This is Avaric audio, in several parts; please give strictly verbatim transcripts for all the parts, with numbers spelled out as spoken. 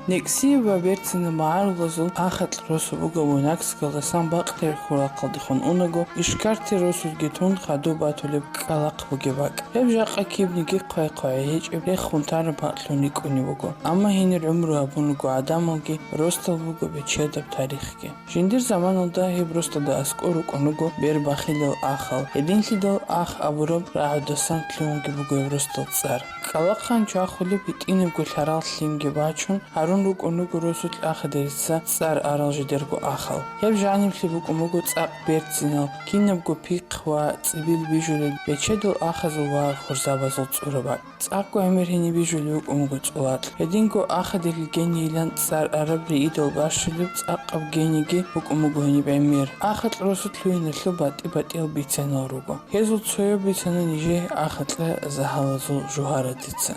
НекӀсияб ва берцинаб магӀарулазул АхатӀ росу бугеб Буйнакскалдасан бакълъи хьурахъалдехун унаго, Ишкарти росулги тун хадуб батулеб КӀкӀалахъ бугеб бакӀ. Гьеб жакъа кибниги хъвай-хъвай гьечӀеб рехун тараб гьакълъун рикӀкӀунеб буго. Амма гьенир гӀумру гьабун руго гӀадамалги, росдал буго бечедаб тарихги. Жиндир заманалда гьеб росдада аскӀор рукӀун руго Бербахилал Ахал, гьединлъидал Ах абураб рагӀудасан лъугьунги буго гьеб росдал цӀар. КӀкӀалахъан чвахулеб гьитӀинабго лъарал лъимги бачун, гьарун рукӀун руго росулъ Ахадерица цӀар арал жидерго ахал. Гьеб жаниблъи букӀун буго цӀакъ берцинал, кинабго пихъ ва цӀибил бижулел бечедал ахазул ва хурзабазул цӀураб бакӀ. ЦӀакъго гӀемер гьениб бижулеб букӀун буго ЦӀулакь. Гьединго Ахадерил генийилан цӀар араб риидал бащулеб цӀакъаб гениги букӀун буго гьениб гӀемер. АхатӀ росулъ лъугьиналъул батӀи-батӀиял бицанал руго. Гьезул цояб бицана нижее АхатӀа Загьалазул жугьарадица.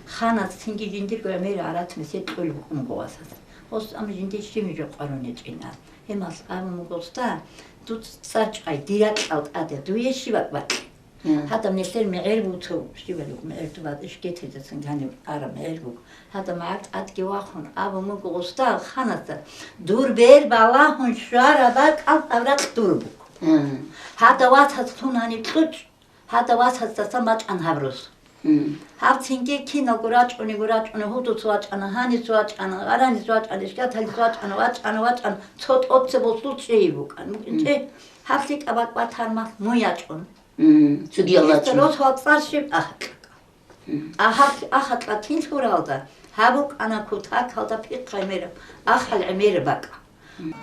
Ханас цинги жиндирго гӀемер гӀарац месед кьолеб букӀун буго васас. Ос ам жиндир щиб жо къварун гьечӀин аб. Гьемал абун буго, уста, дуц цӀар чӀвай, дир ракьал тӀаде, дуе щиб бакӀ бакьи? Гьадаб нилъер мегӀер буцав, щибалъ мегӀер тубат ишкетидасан гьанив араб мегӀер буго. Гьадаб магӀар тӀадги вахун абун буго уста ханасда: «Дур бер балагьун щвараб бакӀал гьаб ракь дур буго. Гьада ватас лъун гьаниб кьучӀ, гьада ватасдасан бачӀан гьаб рус». Гьаб цинги киналго рачӀунего рачӀуна, гьудулъ вачӀана, гьанилъ вачӀана, гъаранилъ вачӀана, ишкаталъ вачӀана, вачӀана, вачӀана, цо тӀоцебе босул чӀей букӀан. БукӀин чӀей, гьаб лъикӀаб бакӀ батармалъ мун ячӀун. Цогиялда рос вацӀцӀар щиб АхатӀа. АхатӀа кин лъуралда, гьаб букӀана кутакалда пихъ гӀемераб, ахал гӀемераб бакӀ.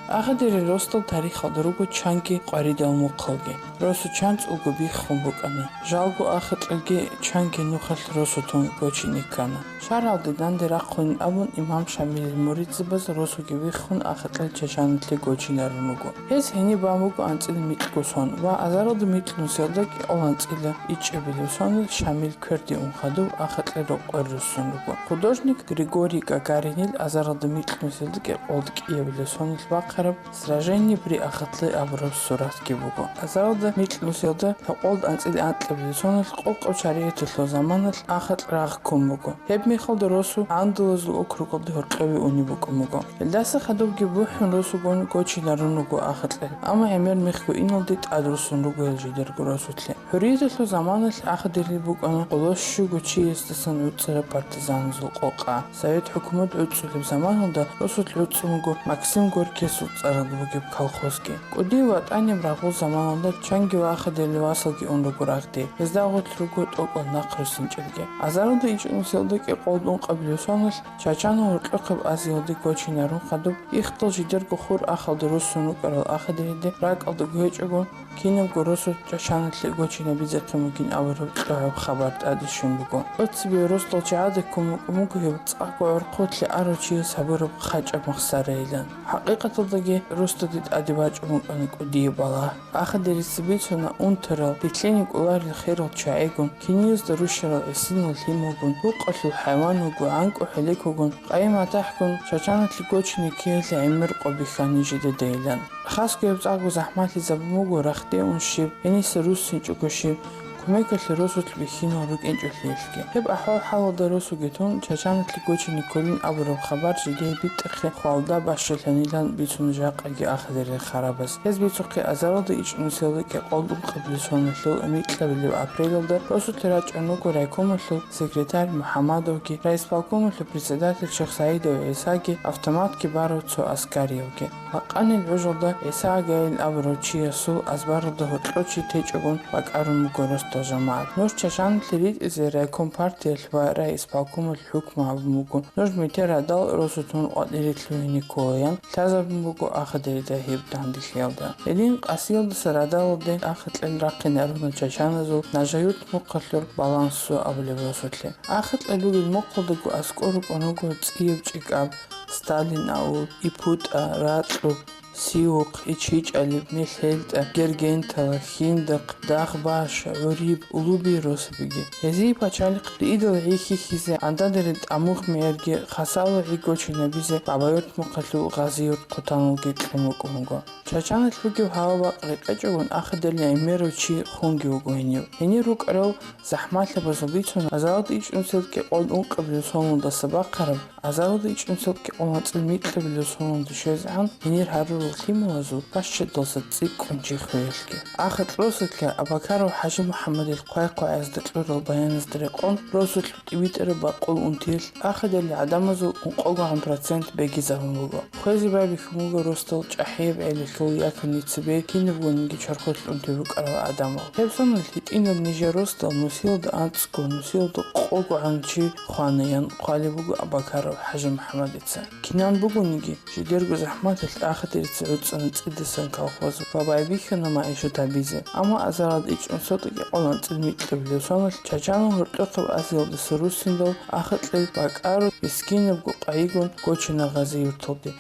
Ахадерил росдал тарихалда руго чанги къваридал мухъалги. Росу чан цӀулго биххун букӀана. Жалго АхатӀаги чанги нухалъ росу тун гочине ккана. Шаргьалде данде рахъунин абун имам Шамилил муридзабаз росуги биххун АхатӀа Чачаналъе гочинарун руго. Гьез гьениб бан буго анцӀила микьго сон ва азаралда микьнусиялда кӀикъоялда анцӀила ичӀабилеб сонилъ Шамил кверде ун хадуб АхатӀа рокъор руссун руго. Художник Григорий Гагаринил азаралда микьнусиялда кӀикъоялда кӀиабилеб сонилъ бахъараб «Сражение при АхатӀе» абураб суратги буго. Азаралда микьнусиялда гьекъолда анцӀила анкьабилеб сонилъ къокъаб шаригӀаталъул заманалъ АхатӀ рагъ ккун буго. Гьеб мехалда росу Андалазул округалде гьоркьове унеб букӀун буго. Гьелдаса хадубги бухӀун росугун гочинарун руго АхатӀа, амма гӀемер мехго иналде тӀадруссун руго гьел жидерго росулъе. ХӀуррияталъул заманалъ Ахадерил букӀана къоло щуго чиясдасан гӀуцӀараб партизаназул къокъа. Совет хӀукумат гӀуцӀулеб заманалда росулъ гӀуцӀун буго Максим Горькиясул цӀаралда бугеб колхозги. КӀудияб ВатӀанияб рагъул заманалда чанги ва Ахадерил васалги ун руго рагъде, гьезда гъорлъ руго тӀокӀал нахъ руссинчӀелги. Азаралда ичӀнусиялда кӀикъоялда ункъабилеб соналъ Чачанал гьоркьохъеб Азиялде гочинарун хадуб, ихдал жидерго хур ахалда руссун рукӀарал Ахадериде ракӀалдаго гьечӀого, кинабго росу Чачаналъе гочинабизехъин бугин абураб кьогӀаб хабар тӀаде щун буго. ТӀоцебе росдал чагӀазда ккун букӀун буго гьеб цӀакъго гӀорхъулъе арав чияс гьабураб хъачӀаб махсарайилан. ХӀакъикъаталдаги росдаде тӀаде бачӀун букӀана кӀудияб балагь. Ахадерица бицуна унтарал, рилълъине кӀоларел херал чагӀигун, киниязда рушарал гӀисинал лъималгун, рукъалъул хӀайван вуго, гӀанкӀу хӀелеко гун, къайи-матахӀгун, Чачаналъе гочине ккеялъе гӀемер къо бихьана жидедайилан. Хасго гьеб цӀакъго захӀмалъизабун буго рахде ун щиб, гьениса руссинчӀого щиб, кумекалъе росулъ бихьинал рукӀинчӀолъиялъги. Гьеб ахӀвал-хӀалалда росуги тун, Чачаналъе гочине кколин абураб хабар жидее битӀахъе хвалда бащалъанилан бицуна жакъаги Ахадерил харабаз. Гьез бицухъе азаралда ичӀнусиялда кӀикъоялда ункъабилеб соналъул микьабилеб апрелалда росулъе рачӀун руго райкомалъул секретарь МухӀаммадовги, райисполкомалъул председатель Шихсаидов ГӀисаги, автоматги барав цо аскариявги. Лакъанил гӀужалда ГӀиса Агайил абурав чиясул азбаралда гьоркьов чи течӀогун бакӀарун буго росдал жамагӀат. Нуж Чачаналъе ритӀизе райком партиялъ ва райисполкомалъ хӀукму гьабун буго. Нуж метер гӀадал росу тун къватӀире лъугьине ккола, ян лъазабун буго Ахадерида гьеб данделъиялда. Гьедин Къасиялдаса радалалде АхатӀел рахъинаруна чачаназул Нажаюрт мухъалъур Балансу абулеб росулъе. АхатӀел ругел мухъалдаго аскӀор рукӀун руго цӀияб ЧӀикӀаб, Сталин аул, ИпутӀа, Ракьуб, Сиухъ, ИчичӀалиб, МехӀелтӀа, Гергентала, Хиндахъ, Дагъбаш, ГӀуриб, Улуби росабиги. Гьезие пачалихъ риидал гӀи хьихьизе, гӀандадаре тӀамугъ мегӀерги хасало гӀи гочинабизе Бабаюрт мухъалъул Гъазиюрт хъутаналги кьун букӀун буго. Чачаналъ бугеб гьава-бакъ рекъечӀогун ахадерилан гӀемерав чи хунги вуго гьенив. Гьенир рукӀарал захӀмалъабазул бицун, азаралда ичӀнусел кӀикъоялда ункъабилеб соналдаса бахъараб, азаралда ичӀнусел кӀикъоялда анцӀила микьабилеб соналда щвезегӀан гьенир гьарурал лъималазул бащадалъа цӀикӀкӀун чи хвеялъги. Ахикь росулъа Абакаров ХӀажимухӀаммадил хъвай-хъвагӀазда кьурал баяназда рекъон, росулъ тӀибитӀараб бакъул унтиялъ ахадерил гӀадамазул ункъогогӀан процент бегизабун буго. Хвезе байбихьун буго росдал чӀахӀияб гӀелалъул яги нецебе кинабгониги чорхолъ унти рукӀарал гӀадамал. Гьеб соналъ гьитӀинаб нижер росдал нусиялда анцӀго, нусиялда къогогӀан чи хвана, ян хъвалеб буго Абакаров ХӀажимухӀаммадица. Кинан бугониги, жидерго захӀмалъалъ ахадерица гӀуцӀана цӀидасан колхоз ва байбихьана магӀишат гьабизе. Амма азаралда ичӀнусел кӀикъоялда анцӀила микьабилеб соналъ Чачанал гьоркьохъеб Азиялдаса руссиндал ахикье бакӀараб мискинабго къайигун гочана Гъазиюрталде.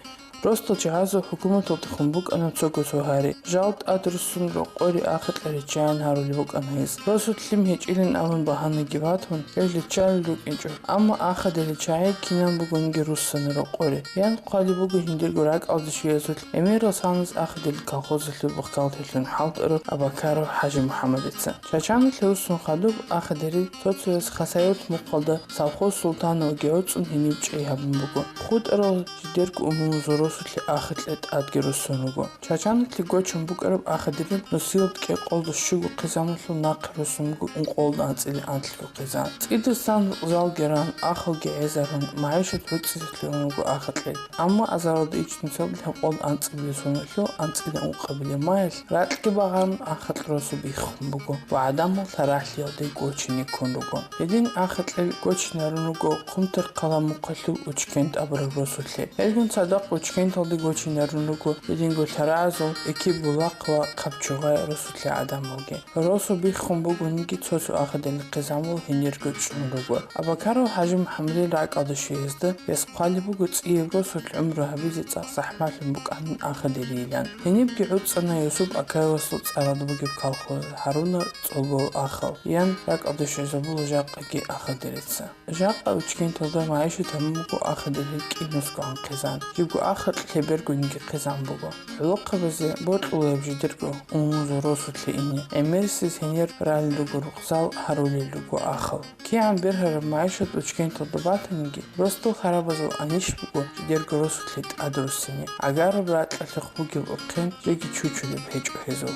Росдал чагӀазул хӀукуматалдехун букӀана цого цо гьари. Жал тӀад руссун рокъоре ахикье риччаян гьарулеб букӀана гьез. Росулъ лъим гьечӀилин абун багьанаги батун, гьез риччалел рукӀинчӀо. Амма ахадерил чагӀи кинаб бугониги руссана рокъоре. Ян хъвалеб буго гьиндирго ракӀалде щвеязулъ гӀемерал санас ахадерил колхозалъул бухгалтерлъун хӀалтӀарав Абакаров ХӀажимухӀаммадица. Чачаналъ руссун хадуб ахадерил цо-цояс Хасавюрт мухъалда совхоз Султановги гӀуцӀун гьениб чӀей гьабун буго. ХутӀарал жидерго умумузул росулъе ахикье тӀадги руссун руго. Чачаналъе гочун букӀараб ахадерил нусиялда кӀикъоялда щуго хъизаналъул нахъе руссун буго ункъоялда анцӀила анлъго хъизан. ЦӀидасан залги ран, ахалги гӀезарун, магӀишат гӀуцӀизе лъугӀун руго ахикье. Амма азаралда ичӀнусел лъабкъоялда анцӀабилеб соналъул анцӀила ункъабилеб маялъ ракьги багъарун ахикь росу биххун буго ва гӀадамал лъарагӀлъиялде гочине ккун руго. Гьедин ахикьел гочинарун руго Хъумтархъала мухъалъул Учкент абураб росулъе. Гьелгун цадахъ Учкенталде гочинарун руго гьединго лъарагӀазул Экибулахъ ва Хъабчугъай росулъе гӀадамалги. Росу биххун бугониги цо-цо ахадерил хъизамал гьенирго чӀун руго. Абакаров ХӀажимухӀаммадил ракӀалде щвеязда гьес хъвалеб буго цӀияб росулъ гӀумру гьабизе цӀакъ захӀмалъун букӀанин ахадерийилан. Гьенибги гӀуцӀана Юсуп Акаевасул цӀаралда бугеб колхоз, гьаруна цӀолбол ахал, ян ракӀалде щвезабула жакъаги ахадерица. Жакъа Учкенталда магӀишат гьабун буго ахадерил кӀинусгоан хъизан, жибго ахикь лъебергониги хъизан буго. ГӀолохъабазе бокьулаеб жидерго умумузул росулъе ине, гӀемерисез гьенир ралел руго рукъзал, гьарулел руго ахал. КигӀан бергьараб магӀишат Учкенталда батаниги, росдал харабазул анищ буго жидерго росулъе тӀад руссине. ГӀагараб ракьалъухъ бугеб урхъен жеги чучулеб гьечӀо гьезул.